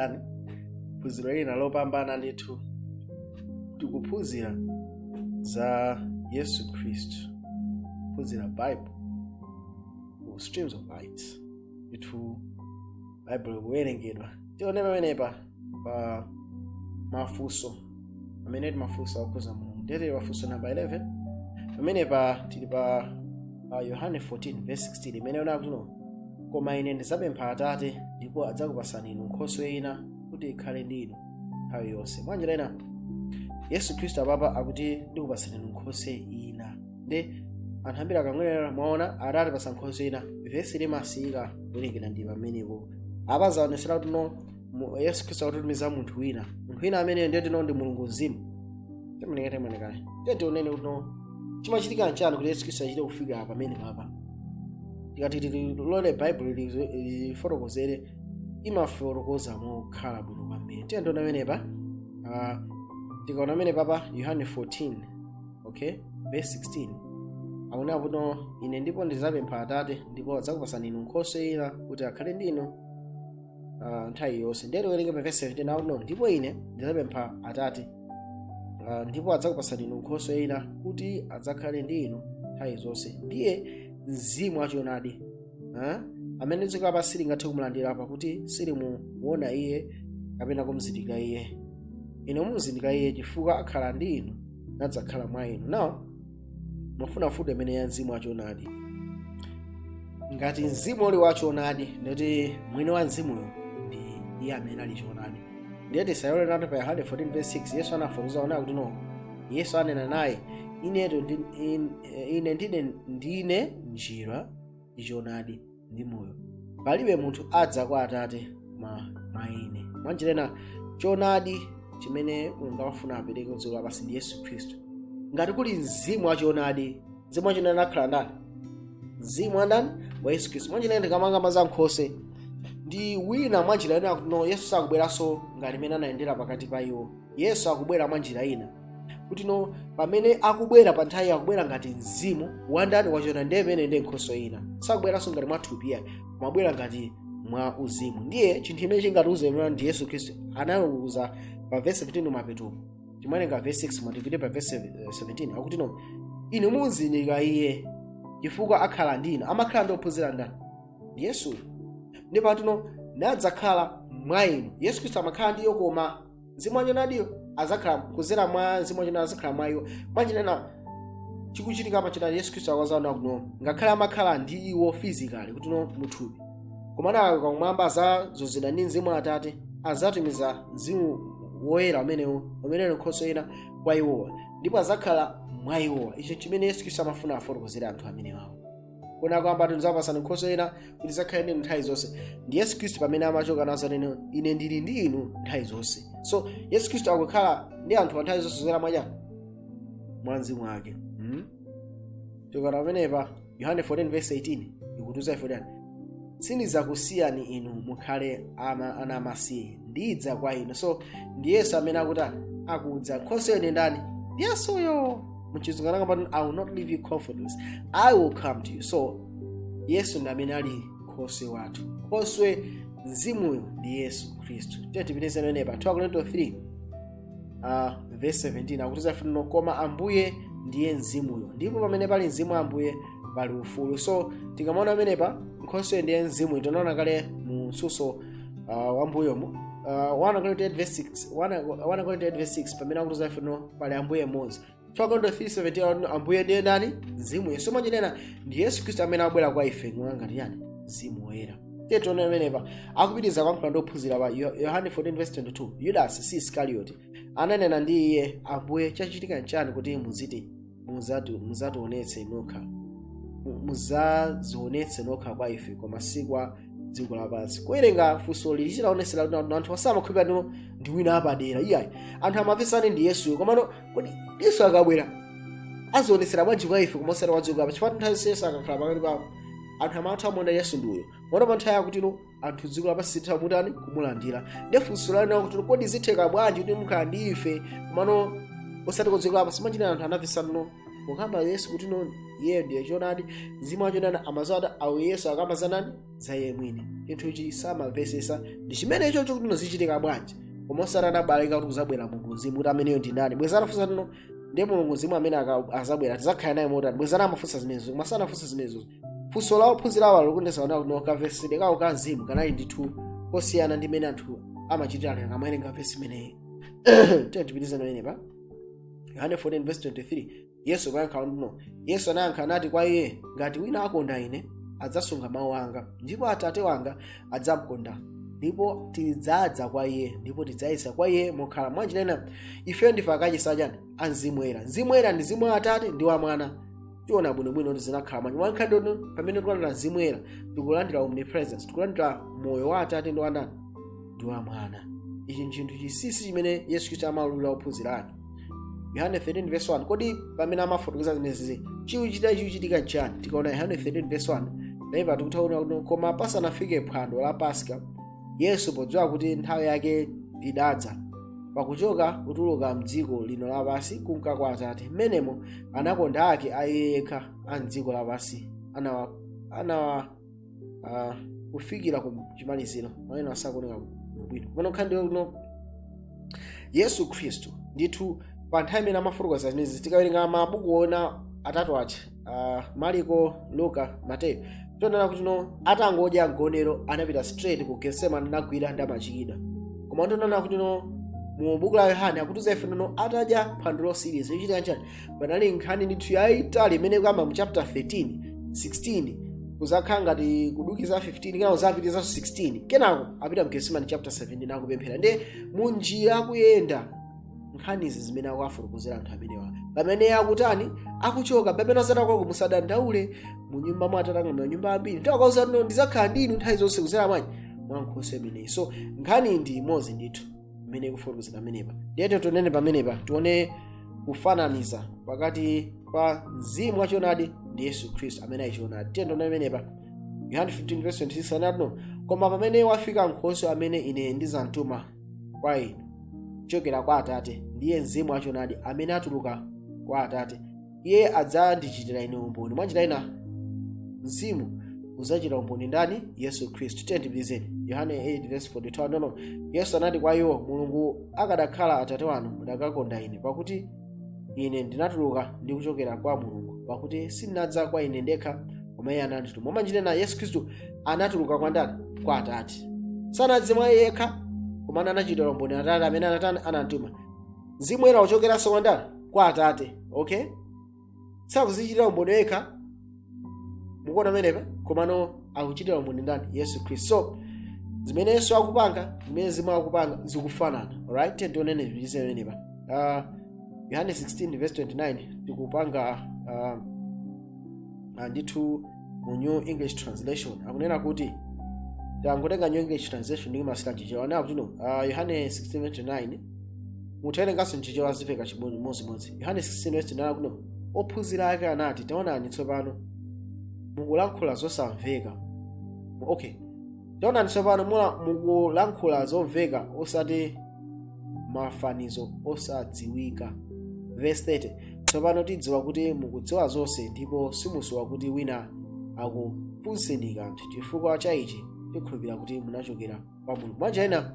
Tikupatsirani phunziro lina lopambana ndithu. Tikuphunzira za Yesu Khristu, kuphunzira Bible ku Streams of Light. Ndithu Bible ikuwerengedwa. Tione pamenepa pa mafunso amene timafunsa okhuza Mulungu. Ndiye mafunso namba 11 pamenepa tili pa Yohane 14 verse 16, imene ona kuti, "Koma ine ndidzapempha Atate, ndipo adzakupasani inu nkhoswe ina kuti ikhale ndi inu nthawi yonse." Mwanjira ina, Yesu Khristu apapa akuti, "Ndikupasani inu nkhoswe ina." Ndi anthu ambiri akang'werera, mwaona, Atate pasa nkhoswe ina, vesi limasiyika kuwerengera. Ndi pamenepo apa zaonesera kuti no, Yesu Khristu akutumiza munthu wina, munthu wina amene ndiye tino ndi Mulungu Mzimu. Timeneke timenekayi, tiye tionene kuti no, chimachitika nchani kuti Yesu Khristu achite kufika pamene papa. Tikati tilole Baibulo lifotokozere, imafotokoza mokhala bwino kwambiri. Tiye tione pamenepa. Tikaona pamene papa Yohane 14, okay, verse 16, akunena kuti, "Ine ndipo ndidzapempha Atate, ndipo adzakupasani inu nkhoswe ina kuti akhale ndi inu nthawi yonse." Ndiye tiwerenge pa verse 17, akuti, "No, ndipo ine ndidzapempha Atate, ndipo adzakupasani inu nkhoswe ina kuti adzakhale ndi inu nthawi zonse, ndiye Mzimu wachoonadi, amene dziko lapansi silingathe kumulandira, pakuti silimuona iye kapena kumuzindikira iye. Inu mumuzindikira iye, chifukwa akhala ndi inu nadzakhala mwa inu." Now mufuna fundo imene ya Mzimu wachoonadi. Ngati Mzimu uli wachoonadi, ndoti mwini wa Mzimuyo ndi iye amene ali choonadi. Ndiye tisayole nato pa Yohane 14 verse 6, Yesu anafotokoza ona kuti no, Yesu anena naye, "Inetu ine ndine njira ndi choonadi ndi moyo. Palibe munthu adza kwa Atate mwa ine." Mwanjira ina, choonadi chimene Mulungu amafuna apereke kudziko lapansi ndi Yesu Khristu. Ngati kuli Mzimu wachoonadi, Mzimu wachoonadi akhala ndani? Mzimu wa ndani? Wa Yesu Khristu. Mwanjira ina, ndikamanga za nkhoswe ndi wina, mwanjira ina akuti no, Yesu sakubweranso ngati imene anayendera pakati pa iwo. Yesu akubwera mwanjira ina, kuti no, pamene akubwera pa nthawi, akubwera ngati Mzimu wandani? Wachoonadi. Ndiye imene ndiye nkhoswe ina. Sakubweranso ngati mwathupi yayi, kumabwera ngati mwa uzimu. Ndiye chinthu chimene chingatiuze mwana ndi Yesu Khristu anawuza pa verse 17 mapetupo. Timawerenga verse 6, mwatipite pa verse 17, akuti no, "Inu muzindikira iye, chifukwa akhala ndi inu." Amakhala ndi ophunzira ndani? Ndi Yesuyo. Ndipo atino nadzakhala mwa inu. Yesu Khristu amakhala ndiyo, koma Mzimu wachoonadiyo azakhala kuzera mwa Mzimu wachoonadi, azakhala mwa iwo. Mwanjira chikuchitika pachina, Yesu Khristu akazana kuno, ngakhale amakhala ndi iwo physically, kuti no, muthupi, koma anakaka kumwamba, azazozedwa ndi Mzimu wa Atate, azatumiza Mzimu Woyera umenewo, umene nkhoswe ina kwa iwowa, ndipo azakhala mwa iwowa. Icho chimene Yesu Khristu amafuna afotokozere anthu amenewawo kuna kwamba tidzapasani nkhoswe ina kuti zakhale ndinu nthawi zonse. Ndi Yesu Khristu pamene amachoka nazanene, "Ine ndili ndi inu nthawi zonse." So Yesu Khristu akukhala ndi anthu pa nthawi zonse zera mwachani? Mwa Mzimu wake. Tikana pamenepa Yohane 14 verse 18 ikutiuza ife kuti, "Sindidzakusiyani inu mukhale ana amasiye, ndidza kwa inu." So ndi Yesu amene akutani? Akudza. Nkhoswe ndi ndani? Ndi Yesuyo. Muchizungu anakamba, "I will not leave you comfortless, I will come to you." So Yesu ndi amene ali nkhoswe wathu. Nkhoswe Mzimuyo ndi Yesu Khristu. Tiye tipitirize pamenepa 2 Korinto 3 verse 17, akutiza funo, "Koma Ambuye ndiye Mzimuyo, ndipo pamene pali Mzimu wa Ambuye pali ufulu." So tikamaona pamenepa nkhoswe ndiye Mzimuyo, tinaona kale mu msuso wambuyomu, 1 Korinto 8 verse 6, 1 Korinto 8 verse 6, pamene akutiza funo pali Ambuye mmodzi. 2 Korinto 3:17, Ambuye ndiye ndani? Mzimu. So mwanjira ndi Yesu Khristu amene abwera kwa ife ngati yani? Mzimu Woyera. Tiye tione pamenepa akupitiriza kuyankhula ndi ophunzira pa Yohane 14 verse 22, Yudasi, si Iskarioti, ananena ndi iye, "Ambuye, chachitika nchani kuti muziti muzationetse nokha, muzazionetse nokha kwa ife, koma si kwa dziko lapansi?" Kuwerenga funso lili chinaonesera kuti anthu asamakhulupirira ndino ndi wina apadera iyayi. Anthu amapesani ndi Yesuyo, komano kodi Yesu akabwera azionesera bwanji kwa ife, koma osati kwa dziko lapansi? Chifukwa nthawi zonse Yesu akakhala pakati pawo, anthu amatha amuona Yesu ndi uyo. Mona pa nthawi yakuti ino anthu dziko lapansi sitha mutani? Kumulandira. Ndiye funso lani kuti, kodi zitheka bwanji kuti mukhala ndi ife, komano osati ku dziko lapansi? Mwanjira anthu anamvesa no pokamba Yesu kuti no Iyeyo ndiye choonadi. Mzimu wachoonadi amadziwa kuti awo Yesu akamba za ndani? Za iye mwini. Chinthuchi samamvesesa ndi chimenecho chokuti nozichitika bwanji, koma osati anabalika kuti kuzabwera Mulungu Mzimu, kuti ameneyo ndi ndani. Bweza anafunsa tino ndiye Mulungu Mzimu amene azabwera, tidzakhala naye motani? Bweza amafunsa zimenezo, koma sanafunsa zimenezo. Funso la ophunzira awo likundesa kuti no kamvesedwe kawo ka mzimu kanali ndithu kosiyana ndi mmene anthu amachitira lero kamawerenga vesi imeneyi. Tiye tipitirize pamenepa. Yohane 14 verse 23, Yesu poyankha ndino, Yesu anayankha anati kwa iye, "Ngati wina akonda ine, adzasunga mawu anga, ndipo Atate wanga adzamkonda, ndipo tidzadza kwa iye, ndipo tidzayesa kwa iye mokhala." Mwanjira ina, ifeyo ndife akachisi achani? A Mzimu Woyera. Mzimu Woyera ndi Mzimu wa Atate ndi wa Mwana. Tiona bwinobwino kuti zinakhala mwanji mwankhandono. Pamene tikulandira Mzimu Woyera, tikulandira omnipresence, tikulandira moyo wa Atate ndi wa ndani? Ndi wa Mwana. Ichi nchinthu chinsinsi chimene Yesu Khristu amaululira ophunzira ake. Yohane 13 verse 1. Kodi pamene amafotokoza zimenezi, chiuchitika nchani? Tikaona Yohane 13 verse 1 pamenepa, tikuthaona kuti, "Koma pasanafike phwando la Paska, Yesu podziwa kuti nthawi yake idadza pakuchoka kutuluka mdziko lino lapansi kunka kwa Atate, mmenemo anakonda ake a iye yekha a mdziko lapansi, anawa kufikira ku chimaliziro." Pamene asakuoneka bwino pano, nkhani kuno Yesu Khristu ndithu pa nthawi imene amafotokoza zimenezi, tikawerenga mabuku ona atatu aja, Mariko, Luka, Mateyo, tionana kuti no atangodya mgonero anapita straight ku Getsemani, anagwira ndi amachikidwa. Koma tionana kuti no mu buku la Yohane akutiza ife nono atadya phwando losiriza, ichitika nchani? Panali nkhani ndithu yayitali imene kuyamba mu chapter 13, 16, kuzakhala ngati kudukiza 15, kenako zapitizanso 16, kenako apita mu Getsemani chapter 17 akupemphera. Ndiye munjira akuyenda, nkhanizi zimene akuwafotokozera anthu amenewa pamene akutani? Akuchoka. Pamene azatakwako, "Musadandaule, mu nyumba mwa Atate anga manyumba ambiri, ndakauza no ndizakhala ndi inu nthawi zonse," kuzera mwanyi mwa nkhoswe imeneyi. So nkhani ndi imodzi ndithu imene ikufotokozera pamenepa. Ndiye tionene pamenepa, tione kufananiza pakati pa mzimu wachoonadi ndi Yesu Khristu amene ali choonadi. Tiye tione pamenepa Yohane 15 verse 26, anati no, "Koma pamene wafika nkhoswe amene ine ndizamtuma kwa inu kuchokera kwa Atate, ndiye mzimu wachoonadi amene atuluka kwa Atate, iye adzandichitira ine umboni." Mwanjira ina, mzimu udzachita umboni ndani? Yesu Khristu. Tiye tipitizeni Yohane 8 verse 42. Nono Yesu anati kwa iwo, "Mulungu akadakhala Atate wanu, mudakakonda ine, pakuti ine ndinatuluka ndi kuchokera kwa Mulungu, pakuti sindinadza kwa ine ndekha, koma iye anandituma." Mwanjira ina, Yesu Khristu anatuluka kwa ndani? Kwa Atate. Sanadze mwa iye yekha, koma anachitira umboni Atate amene anatani? Anamtuma. Mzimu Woyera uchokeranso kwa ndani? Kwa Atate. Okay, sakuzichitira umboni yekha, mukuona pamenepa, komano akuchitira umboni ndani? Yesu Khristu. So zimene Yesu akupanga, zimene mzimu akupanga zikufanana. Alright, tiye tionene zipitirize pamenepa. Yohane 16 verse 29, tikupanga ndithu mu New English Translation akunena kuti, tangotenga New English Translation ndi masika Chichewa, anena kuti no, Yohane 16 verse 29, muthawerenganso Mchichewa, aziveka chimodzimodzi. Yohane 16 verse 29 akuno, "Ophunzira ake anati, 'Taonani tsopano mukulankhula zosamveka.'" Okay, "Taonani tsopano mukulankhula zomveka, osati mafanizo osadziwika." Verse 30, "Tsopano tidziwa kuti mukudziwa zonse, ndipo simusowa kuti wina akufunseni kanthu. Chifukwa cha ichi tikhulupirira kuti munachokera kwa Mulungu." Mwanjira ina,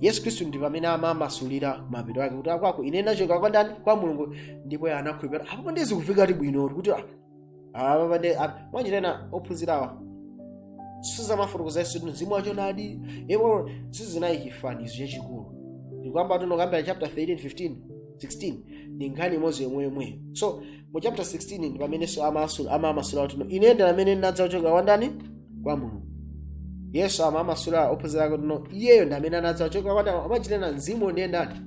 Yesu Khristu ndi pamene amamasulira mapeto ake kuti akwako, "Ine ndachoka kwa ndani? Kwa Mulungu." Ndipo iye anakhulupirira. Apo ndiye zikufika ti bwino kuti apa ndi mwanjira ina ophunzirawa sizamafotokoza Yesu mzimu wachoonadi ipo sizinayi chifanizo chachikulu. Ndikuyamba tuno kuyambira chapter 13, 15, 16 ndi nkhani imodzi yomweyomweyo. So mu chapter 16 ndi pamenenso amamasula kuti no, "Ine ndi amene ndinadza kuchoka kwa ndani? Kwa Mulungu." Yesu amamasula ophunzira ake kuti no, iyeyo ndi amene anadza kuchoka kwa ndani? Amachitana mzimu ndiye ndani?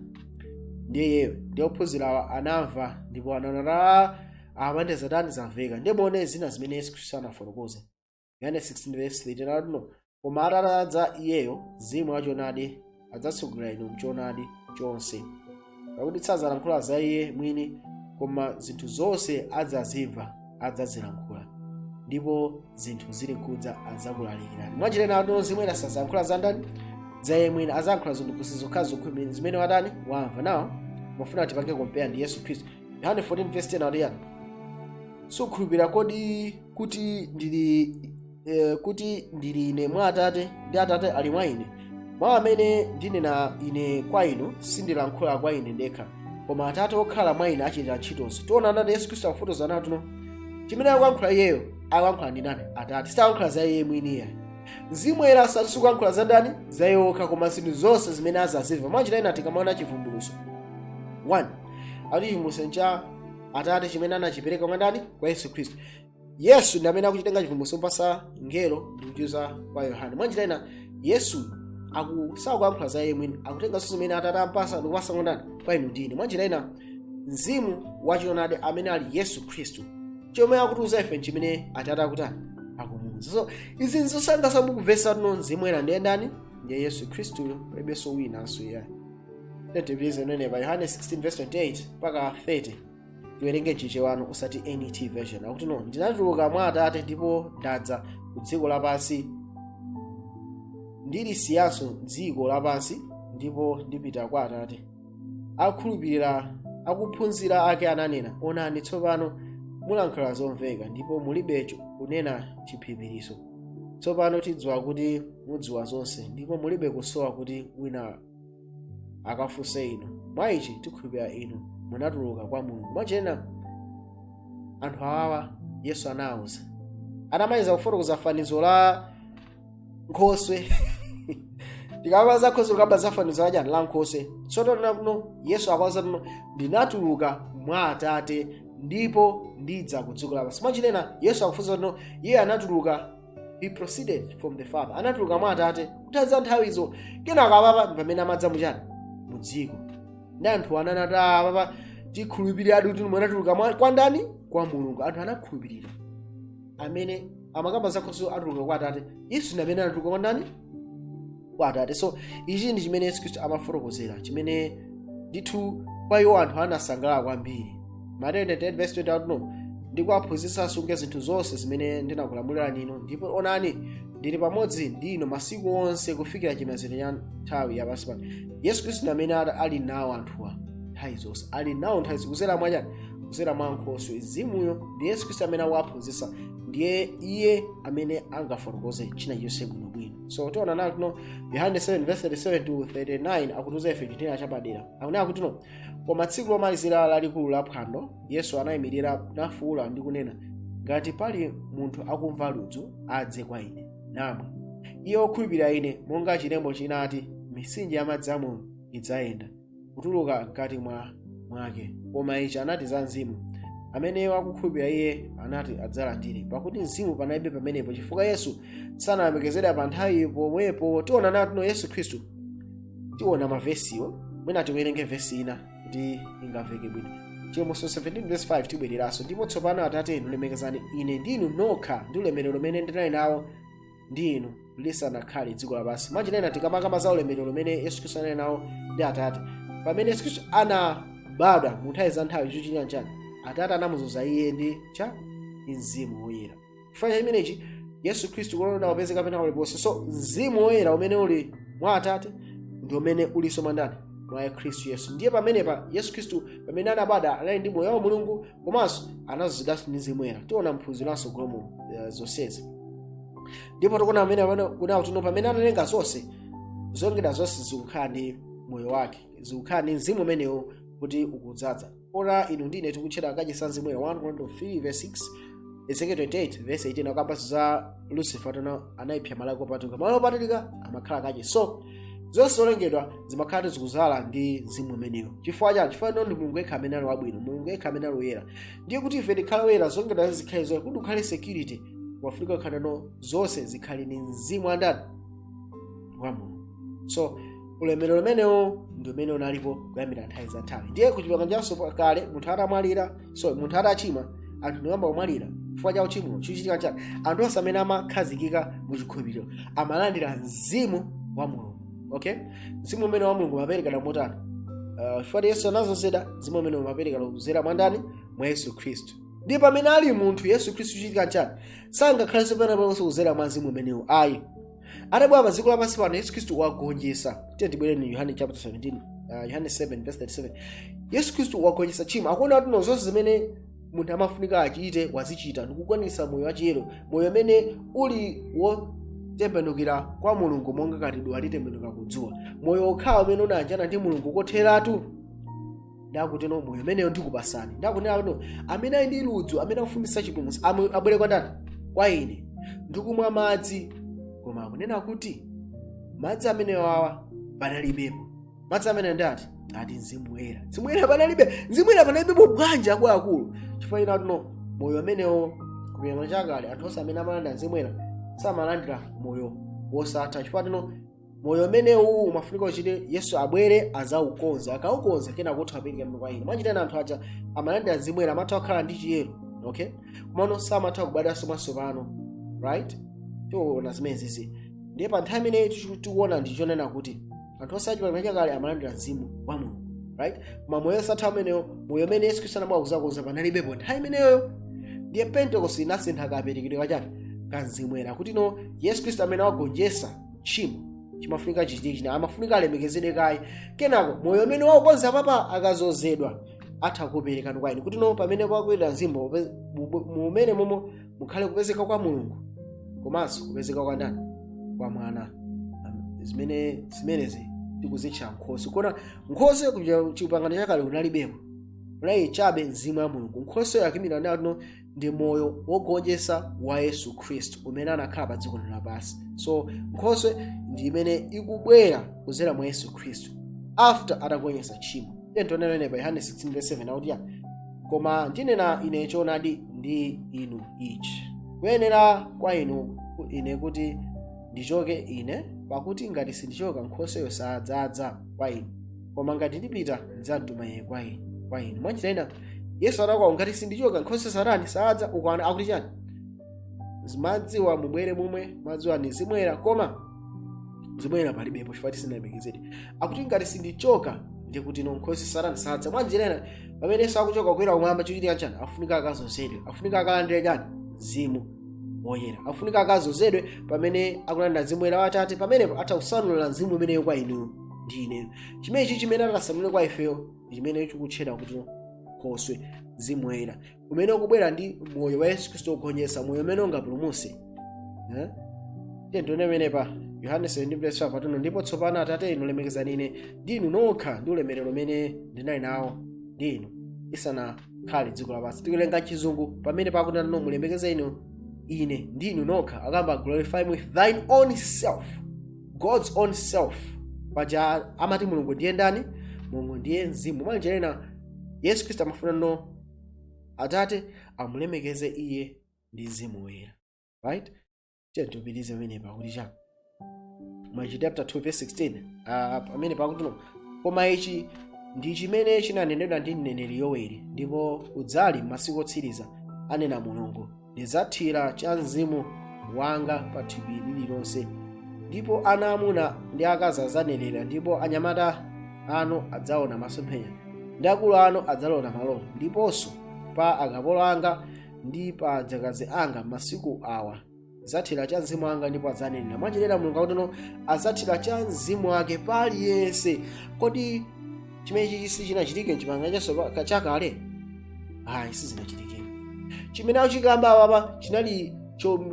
Ndiye iyeyo. Ndiye ophunzirawa anamva ndipo anaona amene zatani? Zamveka. Ndiye muone zina zimene Yesu Khristu anafotokoza. Yohane 16 verse 13 anati no, "Koma atadza iyeyo, mzimu wachoonadi, adzatsogolera inu mchoonadi chonse, pakuti sadzalankhula za iye mwini, koma zinthu zonse adzazimva adzazilankhula, ndipo zinthu zili kudza adzakulalikirani." Mwanjira ina, ati mzimu ena sazalankhula za ndani? Za iye mwini. Azalankhula zinthu zokha zokha zimene watani? Wamva. Nawo mafuna tipange compare ndi Yesu Khristu. Yohane 14 verse 10 akuti yani? Sukhulupirira kodi kuti ndili ine mwa Atate, ndi Atate ali mwa ine? Mawu amene ndinena ine kwa inu sindilankhula kwa ine ndekha, koma Atate okhala mwa ine achitira ntchitozo. Tiona anati Yesu Khristu akufotokoza natuno chimene akuyankhula iyeyo, akuyankhula ndi ndani? Atate. Sitayankhula za iye mwini iyayi. Mzimu Woyera sikuyankhula za ndani? Za iye okha, koma zinthu zonse zimene azazimva. Mwanjira ina, tikamaona Chivumbulutso 1, akuti chivumbulutso cha Atate chimene anachipereka kwa ndani? Kwa Yesu Khristu. Yesu ndi amene akuchitenga chivumbulutso mpasa ngelo ndikuchiuza kwa Yohane. Mwanjira ina, Yesu sakuyankhula za iye mwini, akutenganso zimene Atate ampasa ndikupasa kwa ndani? Kwa inu ndine. Mwanjira ina, Mzimu wachionadi amene ali Yesu Khristu, chomwe akutiuza ife nchimene Atate akutani? Akumuuza. So izi nzosangalatsa mukumvetsa tuno Mzimu Woyera ndiye ndani? Ndiye Yesu Khristuyo, palibenso winanso iyayi. Tetipilize nene pa Yohane 16 verse 28 mpaka 30. Tiwerenge Chichewano, usati NET version. Akuti no, "Ndinatuluka mwa Atate ndipo ndadza ku dziko lapansi. Ndilisiyanso dziko lapansi ndipo ndipita kwa Atate." Akhulupirira akuphunzira ake ananena, "Onani, tsopano mulankhula zomveka ndipo mulibe kunena chiphiphiriso. Tsopano tidziwa kuti mudziwa zonse ndipo mulibe kusowa kuti wina akafunse inu. Mwa ichi tikhulupirira inu munatuluka kwa Mulungu." Mwachena anthu awawa Yesu anawuza atamaliza kufotokoza fanizo la nkhoswe. Tikamba za nkhoswe, tikamba za fanizo la chani? La nkhoswe. Tsono kuno Yesu akuwuza tuno, "Ndinatuluka mwa Atate ndipo ndidza ku dziko lapansi." Mwachinena, Yesu akufunsa tuno, iye anatuluka, he proceeded from the Father, anatuluka mwa Atate kuthaza nthawizo. Kenaka apapa pamene amadza muchani? Mu dziko. Ndi anthu ananati, "Apapa tikhulupirira kuti munatuluka kwa ndani? Kwa Mulungu." Anthu anakhulupirira amene amakamba zakhonso atuluka kwa Atate. Yesu ndi amene anatuluka kwa ndani? Kwa Atate. So ichi ndi chimene Yesu Khristu amafotokozera, chimene ndithu kwa iwo anthu anasangalala kwambiri. Mateyu 10 verse 20 akuti, "Ndikuwaphunzitsa asunge zinthu zonse zimene ndinakulamulirani inu, ndipo onani, ndili pamodzi ndi inu masiku onse kufikira chimaliziro cha nthawi yapansi pano." Yesu Khristu ndi amene ali nawo anthuwa nthawi zonse, ali nawo nthawi zonse kuzera mwa chani? Kuzera mwa nkhoswe. Mzimuyo ndi Yesu Khristu amene akuwaphunzitsa, ndiye iye amene angafotokoze china chonse bwinobwino. So tiona nawo tino Yohane 7 verse 37 to 39 akutiuza ife chinthu chapadera. Akunena kuti no, "Koma tsiku lomalizira lalikulu la phwando, Yesu anayimirira nafuwula ndi kunena, 'Ngati pali munthu akumva ludzu, adze kwa ine namwe. Iye wokhulupirira ine, monga chilembo chinati, mitsinje ya madzi amoyo idzayenda kutuluka mkati mwa mwake.' Koma ichi anati za Mzimu amene wakukhulupirira iye anati adzalandire, pakuti Mzimu panalibe pamenepo, chifukwa Yesu sanalemekezedwa pa nthawi pomwepo." Tiona natuno Yesu Khristu, tiona mavesiwo. Mwina tiwerenge vesi ina kuti ingaveke bwino, Chivumbulutso 17 verse 5. Tibwereranso. "Ndipo tsopano, Atate, inu lemekezani ine ndinu nokha ndi ulemerero umene ndinali nawo ndi inu lisanakhale dziko lapansi." Mwachinena, tikamakamba za ulemerero umene Yesu Khristu anali nawo ndi Atate pamene Yesu Khristu anabadwa mu nthawi za nthawi, chochitika nchani? Atate anamuzoza iye ndi cha Mzimu Woyera. Chifukwa cha chimenechi Yesu Khristu kulonda wapezeka pena paliponse. So Mzimu Woyera umene uli mwa Atate ndi umene ulinso mwa ndani? Mwa Khristu Yesu. Ndiye pamenepa Yesu Khristu pamene anabadwa anali ndi moyo wa Mulungu komanso anazozedwanso ndi Mzimu Woyera. Tiona mphunziro golomo zonsezi. Ndipo tikuona pamene kuna kuti pamene analenga zonse, zolengedwa zonse zikukhala ndi moyo wake, zikukhala ndi mzimu umenewo kuti ukudzaza. Ora inu ndine tikutchedwa kachisi Mzimu Woyera. 1 Korinto 3 verse 6, Ezekiel 28 verse 18 akamba za Lucifer tono anayipsa malo opatulika. Malo opatulika amakhala kachisi. So zonse zolengedwa zimakhala zikuzala ndi mzimu umenewo. Chifukwa chani? Chifukwa ino ndi Mulungu yekha amene ali wabwino, Mulungu yekha amene ali woyera. Ndiye kuti ife tikhale woyera, zolengedwa zikhale zoyera, kuti ukhale security wafunika kukhala no zonse zikhale ndi mzimu wa ndani? Wa Mulungu. So ulemerero umenewo ndi umene unalipo kuyambira nthawi za nthawi. Ndiye kuchipangano chanso kale, munthu atamwalira, so munthu atachimwa, anthu ndikuyamba kumwalira chifukwa cha uchimo, chikuchitika chani? Anthu onse amene amakhazikika mu chikhulupiriro amalandira mzimu wa Mulungu. Okay, mzimu umene wa Mulungu umaperekedwa motani? Chifukwa Yesu anazozedwa, mzimu umene umaperekedwa kudzera mwa ndani? Mwa Yesu Khristu. Ndiye pamene ali munthu Yesu Khristu, chichitika chani? Sangakhalenso pena paliponse kudzera mwa mzimu umenewo ayi. Atabwera pa dziko lapansi pano, Yesu Khristu wagonjetsa. Tiye tibwere ni Yohane chapter 17, Yohane 7 verse 37. Yesu Khristu wagonjetsa tchimo. Akuona kuti no, zonse zimene Munthu amafunika achite, wazichita ndikukwanitsa moyo wachiyero, moyo umene uli wotembenukira kwa Mulungu monga ngati duwa litembenuka kudzuwa, moyo okhawo umene unayanjana ndi Mulungu kotheratu. Ndakuteno moyo umeneyo ndikupasani. Ndakunena kuti amene ali ndi ludzu, amene akufunitsitsa chipulumutso, abwere kwa ndani? Kwa ine, ndikumwa madzi. Koma akunena kuti madzi amenewo awa panalibepo. Madzi amene ndati ati Mzimu Woyera. Mzimu Woyera panalibe. Mzimu Woyera panalibepo bwanji, akuluakulu? Chifukwa ina tuno moyo umenewo kupirana chakale, anthu onse amene amalandira Mzimu Woyera samalandira moyo wosatha, chifukwa tino moyo umenewu umafunika uchite Yesu abwere azaukonza. Akaukonza, kena kutha apereka kwa ine. Mwachitana anthu aja amalandira Mzimu Woyera amatha kukhala ndi chiyero, okay, komano samatha kubadwanso mwatsopano, right? Tiona zimenezi. Ndiye pa nthawi imene tikuona ndi chonena kuti anthu onse achipangano chakale amalandira mzimu wa Mulungu, right? Koma moyo osatha umenewo, moyo umene Yesu Khristu anabwera kuzakonza, panalibepo nthawi imeneyoyo. Ndiye Pentecost inasintha kaperekedwe kachani? Ka Mzimu Woyera, kuti no Yesu Khristu amene wagonjetsa tchimo, chimafunika chichitike china, amafunika alemekezedwe kaye. Kenako moyo umene waukonza papa akazozedwa atha kuperekani kwa inu, kuti no pamene pakwera mzimu mumene momo mukhale kupezeka kwa Mulungu komanso kupezeka kwa ndani? Kwa Mwana. Zimene zimenezi tikuzitcha nkhoswe. Kona nkhoswe kuchipangano chakale kunalibeko, kunali chabe mzimu wa Mulungu. Nkhoswe yakimira nato ndi moyo wogonjetsa wa Yesu Khristu umene anakhala pa dziko lapansi. So nkhoswe ndi imene ikubwera kudzera mwa Yesu Khristu after atagonjetsa tchimo. Tiye tionene pa Yohane 16:7, akuti ya, "Koma ndinena ine choonadi ndi inu ichi, kuyenera kwa inu ine kuti ndichoke ine, pakuti ngati sindichoka, nkhosweyo sadzadza kwa inu, koma ngati ndipita, ndidzamtuma iye kwa inu." Mwanjira ina Yesu anakuwa, "Ngati sindichoka, nkhoswe satani sadza." Ukwana akuti chani? Madziwa mubwere mumwe, madziwa ndizimwera, koma zimwera palibepo chifukwa tisinalemekezedwe. Akuti ngati sindichoka, ndikuti no nkhoswe satani sadza. Mwanjira ina pamene Yesu akuchoka kukwera kumwamba, chochitika chani? Afunika akazozedwe, afunika akalandire chani? Mzimu Woyera. Afunika akazozedwe. Pamene akulandira Mzimu Woyera wa Atate, pamenepo atha kusanulira mzimu umeneyo kwa inu ndi ineyo. Chimenechi chimene atasanulire kwa ifeyo ndi chimene chikutchedwa kuti nkhoswe, Mzimu Woyera umene ukubwera ndi moyo wa Yesu Khristu wogonjetsa, moyo umene ungapulumutse, eh? Tiye tione pamenepa Yohane 17 verse 5 patuno: "Ndipo tsopano, Atate, inu lemekezani ine ndi inu nokha ndi ulemerero umene ndinali nawo ndi inu isanakhale dziko lapansi." Tikulenga Chizungu pamene pakuti no mulemekeze inu ine ndi inu nokha, akamba "glorify me with thine own self", God's own self. Paja amati Mulungu ndiye ndani? Mulungu ndiye mzimu. Mwanjira ina Yesu Khristu amafuna no Atate amulemekeze iye ndi Mzimu Woyera, right? Tiye tipitirize pamene pakuti cha Machitidwe chapter 2 verse 16, pamene pakuti no, "Koma ichi ndi chimene chinanenedwa ndi mneneri Yoweli: Ndipo kudzali masiku otsiriza, anena Mulungu, ndidzathira cha mzimu wanga pa thupi lililonse, ndipo ana amuna ndi akazi adzanenera, ndipo anyamata anu adzaona masomphenya, ndi akulu anu adzalota maloto, ndiponso pa akapolo anga ndi pa adzakazi anga masiku awa adzathira cha mzimu wanga, ndipo adzanenera." Mwanjira Mulungu akuti no adzathira cha mzimu wake pa aliyense. Kodi chimene sichinachitike mchipangano chakale? Ayi, sizinachitike. Chimene akuchikamba apa chinali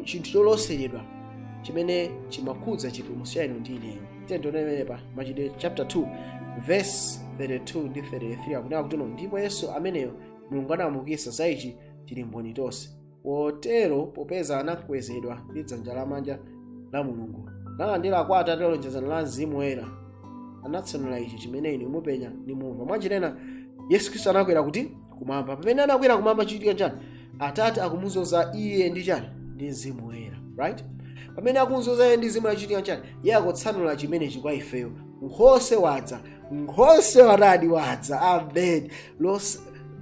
chinthu choloseredwa chimene chimakhudza chipulumutso cha inu ndi ineyo. Tiye tione pamenepa Machitidwe chapter 2 verse 32 ndi 33, akunena kuti no, "Ndipo Yesu ameneyo Mulungu anamuukitsa, za ichi tili mboni tonse. Potero popeza anakwezedwa ndi dzanja lamanja la Mulungu, nalandira kwa Atate lonjezano la Mzimu Woyera, anatsanula ichi chimene inu mupenya nimumva." Mwanjira ina Yesu Khristu anakwera kuti? Kumwamba. Pamene anakwera kumwamba, chichitika chani? Atate akumuzoza iye ndi chani? Ndi Mzimu Woyera, right? Pamene akumuzoza iye ndi Mzimu Woyera, chichitika chani? Iye akutsanula chimenechi kwa ifeyo. Nkhoswe wadza, nkhoswe wadadi wadza, amen.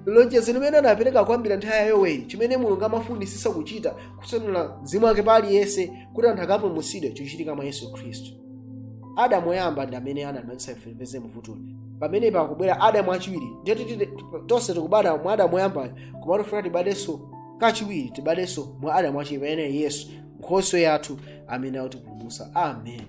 Lonjezo limene anapereka kwambiri nthawi ya Yoweli, chimene Mulungu amafunisisa kuchita, kutsanula mzimu wake pa aliyense kuti anthu akapulumutsidwe, chikuchitika mwa Yesu Khristu. Adamu woyamba ndi amene anadalitsa ife tipeze mvutuli. Pamene pakubwera Adamu achiwiri, ndiye tonse tikubadwa mwa Adamu woyambayo, koma tifuna tibadenso kachiwiri, tibadenso mwa Adamu achiwiri, pamene Yesu nkhoswe yathu amene akutipulumutsa, amen.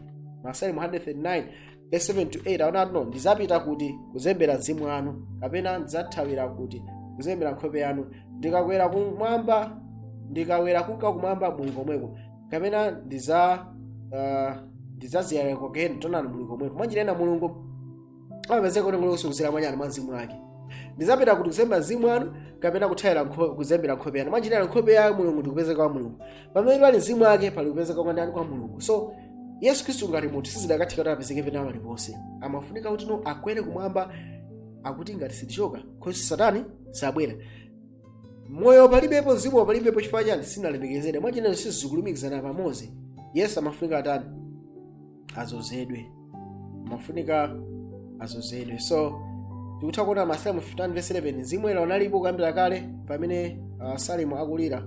Masalimo 139 verse 7 to 8 aona no, "Ndizapita kuti kuzembera mzimu wanu? Kapena ndidzathawira kuti kuzembera nkhope yanu? Ndikakwera kumwamba, ndikakwera kunka kumwamba, muli komweko, kapena ndidzaziyalira kogena, tonani muli komweko. Mwanjira ina Mulungu amapezeka kuti ngolonso kuzera mwanyani mwa mzimu wake. Ndizapita kuti kuzemba mzimu wanu kapena kuthayira kuzembera nkhope yanu. Mwanjira ina nkhope ya Mulungu ndi kupezeka kwa Mulungu. Pamene pali mzimu wake pali kupezeka kwa ndani? Kwa Mulungu. So Yesu Khristu ngati munthu sizidakatheka kuti apezeke pena paliponse. Amafunika kuti no akwere kumwamba. Akuti ngati sitichoka khosi Satani sabwera. Moyo palibepo, mzimu palibepo. Chifukwa chani? Sinalemekezedwe. Mwachineno sizikulumikizana pamodzi. Yesu amafunika atani? Azozedwe. Amafunika azozedwe. So tikutha kuona Masalimo 51 verse 11, mzimu woyera unalipo kuyambira kale. Pamene Salimu akulira,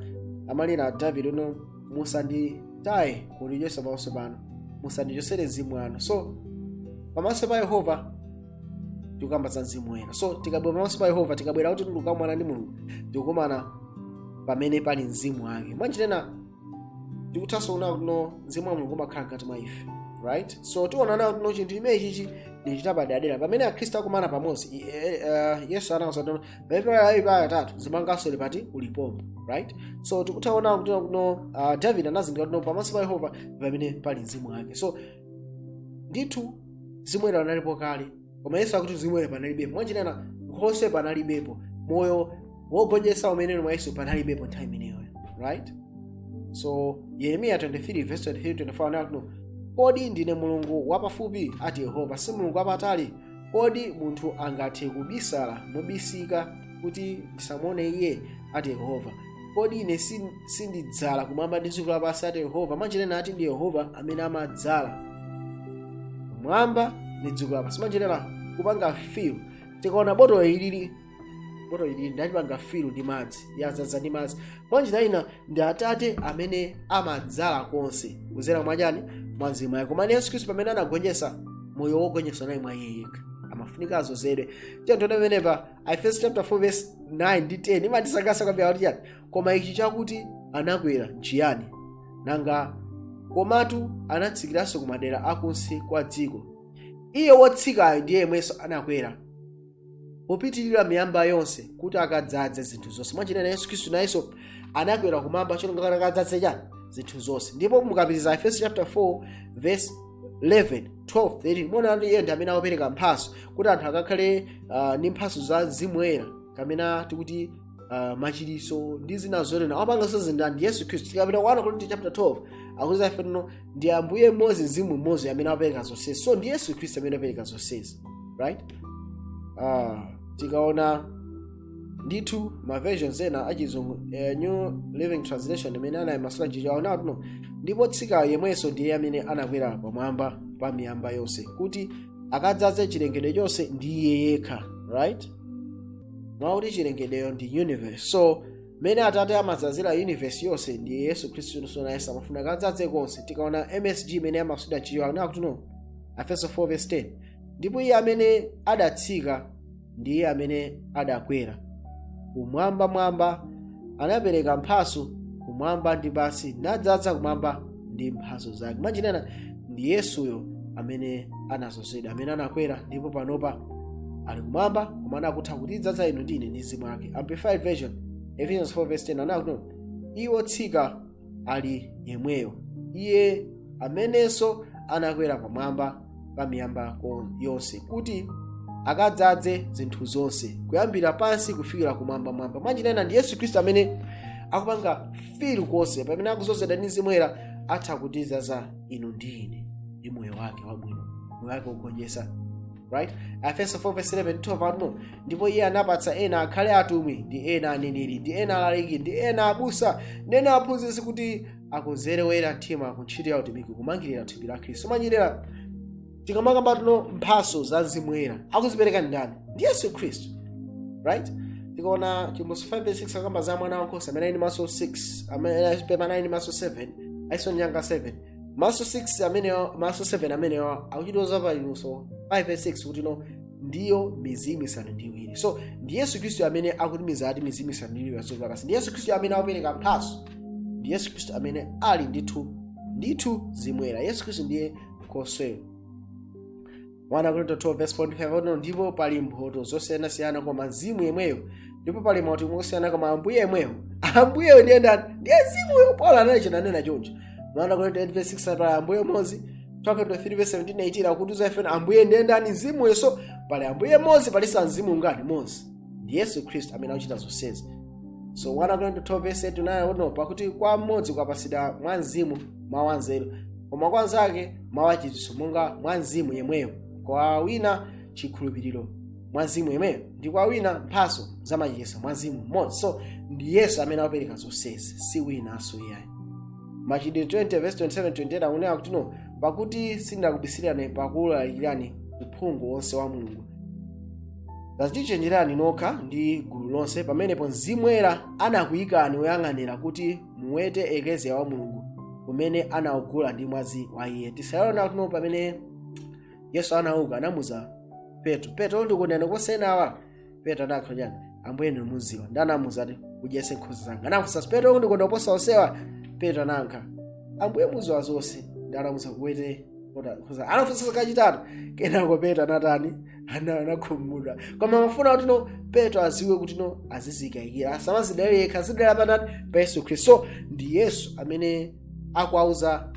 amalira David uno: "Musanditaye kundichosa pamaso panu, musandichosere mzimu wanu." So pamaso pa Yehova tikukamba za mzimu woyera. So tikabwera pamaso pa Yehova, tikabwera kuti tikukamwana ndi Mulungu, tikukumana pamene pali mzimu wake. Mwanjirena tikuthanso kuona kuti no mzimu wa Mulungu umakhala mkati mwa ife, right? So tiona nawo kuti no chinthu chimene chichi ndi chitapaderadera pamene Akhristu akumana pamodzi. Yesu anawuza kuti pamene pali awiri pali atatu zimanganso lipati ulipompo, right? So tikutha kuona kuti no David anazindikira kuti no pamaso pa Yehova pamene pali mzimu wake. So ndithu mzimu woyera unalipo kale, koma Yesu akuti mzimu woyera panalibepo. Mwanjirena nkhoswe panalibepo, moyo wogonjetsa umene mwa Yesu panalibepo nthawi imeneyo, right? So Yeremiya 23 verse 23 24 anati no, "Kodi ndine Mulungu wapafupi, ati Yehova, si Mulungu wapatali? Kodi munthu angathe kubisala mobisika kuti ndisamuone iye, ati Yehova? Kodi ine sindidzala kumwamba ndi dziko lapansi, ati Yehova?" Mwanjirena ati ndi Yehova amene amadzala kumwamba ndi dziko lapansi. Mwanjirena kupanga fill. Tikaona botolo ilili, botolo ilili ndalipanga fill ndi madzi, yadzaza ndi madzi. Mwanjira ina ndi Atate amene amadzala konse kuzera mwachani? Mwa mzimu wake. Koma Yesu Khristu pamene anagonjetsa moyo wogonjetsa naye mwa iye yekha, amafunika azozedwe. Tiyeni pamenepa Efeso chapter 4 verse 9 ndi 10 imatisangalatsa kwambiri. Kuti chani? Koma ichi chakuti anakwera nchiyani nanga? Komatu anatsikiranso kumadera akunsi kwa dziko. Iye wotsikayo ndiye yemwenso anakwera popitirira miyamba yonse kuti akadzaze zinthu zonse. Mwachinena Yesu Khristu nayenso anakwera kumwamba chonga akadzaze chani? Zinthu zonse. Ndipo mukapitiza Efeso chapter 4 verse 11, 12, 13, muona kuti iye ndi amene akupereka mphaso kuti anthu akakhale ndi mphaso za mzimu woyera, kamena tikuti machiriso ndi zina zotena. Apanganso zindani? Ndi Yesu Khristu. Tikapita kwa 1 Korinto chapter 12, akuza ife tino ndi Ambuye mmodzi, mzimu mmodzi amene apereka zonsezi. So ndi Yesu Khristu amene apereka zonsezi, right? Tikaona ndithu ma versions ena achizungu, New Living Translation imene anayimasula nchicho, aona tuno ndipo tsikayo yemwenso ndiye amene anakwera pamwamba pa miyamba yonse kuti akadzaze chilengedwe chonse ndi iye yekha, right? Mwakuti chilengedweyo ndi universe. So mmene Atate amadzazira universe yonse, ndiye Yesu Khristu naye amafuna akadzaze konse. Tikaona MSG imene amasula nchicho, aona kuti no Efeso 4 verse 10, ndipo iye amene adatsika ndi iye amene adakwera kumwambamwamba, anapereka mphaso kumwamba ndi pansi, nadzaza kumwamba ndi mphaso zake. Mwachinena ndi Yesuyo amene anazozedwa, amene anakwera ndipo panopa ali kumwamba, koma anakutha kutidzaza inu ndi ine ndi mzimu wake. Amplified Version, Ephesians 4 verse 10 anakuti iwo tsika ali yemweyo iye amenenso anakwera pamwamba pa miyamba yonse kuti akadzaze zinthu zonse kuyambira pansi kufikira kumwambamwamba. Mwachinena ndi Yesu Khristu amene akupanga fill konse. Pamene akuzozedwa ndi mzimu woyera, atha kutidzaza inu ndi ine ndi moyo wake wabwino, moyo wake wogonjetsa, right? Efeso 4 verse 11 12 akuti ndipo iye anapatsa ena akhale atumwi, ndi ena aneneri, ndi ena alaliki, ndi ena abusa, ndi ena aphunzitsi, kuti akonzere woyera mtima ku ntchito ya utumiki, kumangirira thupi la Khristu. Manyerera tikamakamba tuno mphaso za mzimu woyera akuzipereka ndani? Ndi Yesu Khristu, right? Tikaona Chivumbulutso 5 verse 6, akamba za mwana wankhosa amene ali ndi maso 6, amene pepana ali ndi maso 7 aiso nyanga 7. Maso 6 amenewa, maso 7 amenewa akuchitoza pa Chivumbulutso 5 verse 6 kuti no ndiyo mizimu isanu ndi iwiri. So ndi Yesu Khristu amene akutumiza ati mizimu isanu ndi iwiri padziko lapansi. Ndi Yesu Khristu amene akupereka mphaso. Ndi Yesu Khristu amene ali ndithu ndithu zimwera. Yesu Khristu ndiye nkhosweyo. 1 Korinto 12 verse 45 akuti ndipo pali mphoto zosiyanasiyana, koma mzimu yemweyo. Ndipo pali mautumiki osiyana, koma Ambuye yemweyo. Ambuyeyo ndiye ndani? Ndiye Mzimuyo. Paulo anali ananena choncho. 1 Korinto 8 verse 6, pali Ambuye mmodzi. 2 Korinto 3 verse 17 18 akutiuza ife Ambuye ndiye ndani? Mzimuyo. So pali Ambuye mmodzi, palinso Mzimu ngati mmodzi, ndi Yesu Khristu amene akuchita zonsezi. So 1 Korinto 12 verse 8 9 no, pakuti kwa mmodzi kwapasidwa mwa Mzimu mawu anzeru, koma kwa anzake mawu achidziwitso monga mwa Mzimu yemweyo, kwa wina chikhulupiriro mwa Mzimu yemweyo, ndi kwa wina mphatso zamachiritso mwa Mzimu mmodzi. So ndi Yesu amene akupereka zonsezi, si winanso iyayi. Machitidwe 20 verse 27 28 akunena kuti no, pakuti sindinakubisirani pakulalikirani uphungu wonse wa Mulungu. Tadzichenjerani nokha ndi gulu lonse, pamenepo Mzimu Woyera anakuyikani woyang'anira kuti muwete ekleziya wa Mulungu, umene anawugula ndi mwazi wa iye. Tisaona kuti no, pamene Yesu anauka anamuza Petro, "Petro, ndikunena kosenawa." Petro anayankha chani? "Ambuye, ndinu mudziwa." Ndi anamuza ati, "Udyetse nkhosa zanga." Anafunsa Petro, "Ndikonda kuposa onsewa?" Petro anayankha, "Ambuye, mudziwa zonse." Ndi anamuza, "Kuwete nkhosa." Anafunsa kachitatu, kenako Petro anatani? Anakhumudwa. Koma mafuna kuti no, Petro aziwe kuti no, azizikayikira, asamazidalire yekha, azidalira panani? Pa Yesu Khristu. So ndi Yesu amene akuauza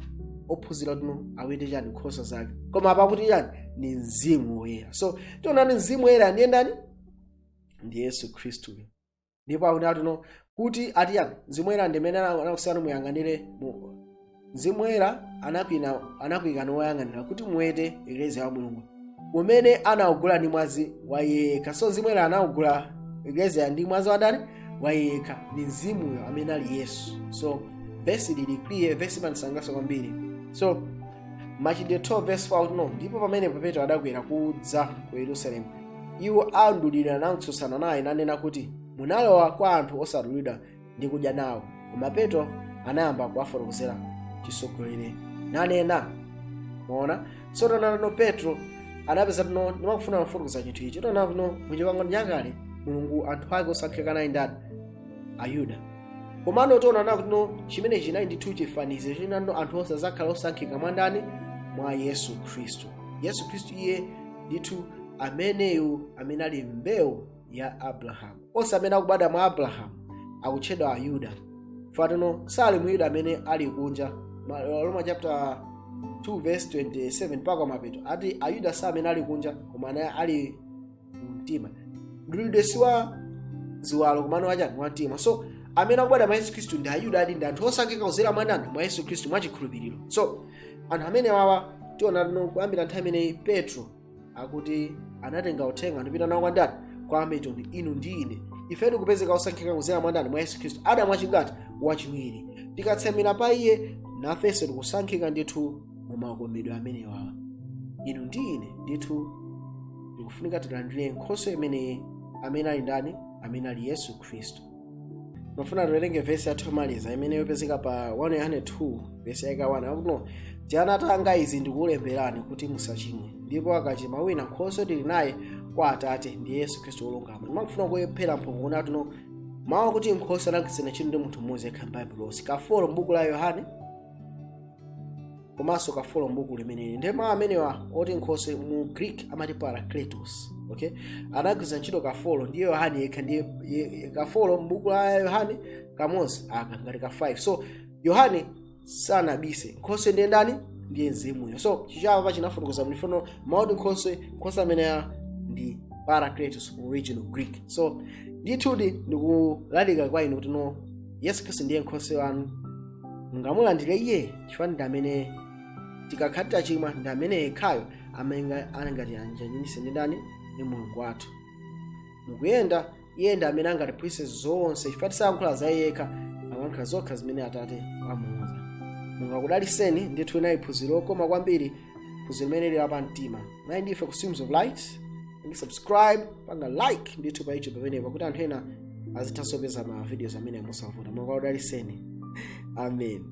ophunzira kuti no, awete chani? Nkhosa zake. Koma pakuti chani? Ni Mzimu Woyera. So tionani, Mzimu Woyera ndiye ndani? Ndi Yesu Khristu. Ndipo akuti atuno kuti ati yani, Mzimu Woyera ndi amene anakusiyana muyang'anire. Mzimu Woyera anakuyikani woyang'anira kuti muwete ekleziya wa Mulungu, umene anawugula ndi mwazi wa iye yekha. So Mzimu Woyera anawugula ekleziya ndi mwazi wa ndani? Wa iye yekha. Ndi Mzimuyo amene ali Yesu. So vesi lili clear, vesi imandisangalatsa kwambiri. So Machitidwe 12 verse 4 no, ndipo pamenepo Petro adakwera kudza ku Yerusalemu. Iwo adulidwa anatsutsana naye, nanena kuti, "Munalowa kwa anthu osadulidwa ndi kudya nawo." Koma Petro anayamba kuwafotokozera chisogolere, nanena. Muona, so tonano Petro anapeza tino, ndimakufuna kufotokoza chinthu ichi. Tonano kuno muchipangano chakale, Mulungu anthu ake osankhika nayi ndani? Ayuda. Komano tiona kuti no, chimene chinali ndithu chifaniziro chinano, anthu onse azakhala osankhika mwa ndani? Mwa Yesu Khristu. Yesu Khristu iye ndithu ameneyu amene ali mbewu ya Abrahamu. Onse amene akubadwa mwa Abrahamu akutchedwa Ayuda. Fatino sali Muyuda amene ali kunja. Roma chapter 2 verse 27 mpaka mapeto ati Ayuda sa amene ali kunja, koma amene ali mtima. Mdulidwe si wa ziwalo, komano wachani? Wa mtima. So amene akubadwa mwa Yesu Khristu ndi Ayuda adi, ndi anthu osankhika kudzera mwa ndani? Mwa Yesu Khristu, mwa chikhulupiriro. So anthu amene wawa tiona tino kuyambira nthawi imeneyi Petro akuti anatenga uthenga ndipita nawo kwa ndani? Kwa amitundu. Inu ndi ine, ife tikupezeka osankhika kudzera mwa ndani? Mwa Yesu Khristu, Adamu wachingati? Wachiwiri. Tikatsamira pa iye, nafenso tikusankhika ndithu mu makomedwe amenewawa. Inu ndi ine ndithu tikufunika tilandire nkhoswe imeneyi, amene ali ndani? Amene ali Yesu Khristu. Mafuna tiwerenge vesi yathu yomaliza imene yopezeka pa 1 Yohane 2 vesi yake 1. Akuti, "Tiana tanga, izi ndikulemberani kuti musachimwe. Ndipo akachimwa wina, nkhoswe tili naye kwa Atate, ndi Yesu Khristu wolungama." Ndimafuna kuyephera mphongo kuna tuno mawu kuti nkhoswe anagwiritsidwa ntchito ndi munthu mmodzi yekha m'Baibulo lonse, ka four m'buku la Yohane komanso ka four m'buku limeneli. Ndiye mawu amenewa oti nkhoswe mu Greek amati parakletos, okay? Anagwiritsa ntchito ka four ndiye Yohane yekha, ndiye ka four m'buku la Yohane, kamodzi aka ngati ka 5. So Yohane sanabise, nkhoswe ndiye ndani? Ndiye Mzimuyo. So chichapa pa chinafotokoza mlifono mawu oti nkhoswe, nkhoswe ameneya ndi parakletos mu original Greek. So ndithudi ndikulalika kwa inu kuti no, Yesu Khristu ndiye nkhoswe wanu. Mungamulandire iye, chifukwa ndi amene tikakhala tachimwa, ndi amene yekhayo amene angatiyanjanitse ndi ndani? Ndi Mulungu wathu. Mukuyenda iye ndi amene angatiphunzitse zonse, chifukwa tisayankhula za iye yekha, amayankhula zokha zimene Atate amuwuza. Mulungu akudalitseni ndithu. Inali phunziro lokoma kwambiri, phunziro limene lili pa mtima. Nayi ndife ku Streams of Light. Panga subscribe, panga like ndithu pa YouTube pamenepo, kuti anthu ena azithanso kupeza ma videos amene mosavuta. Mulungu akudalitseni. Amen.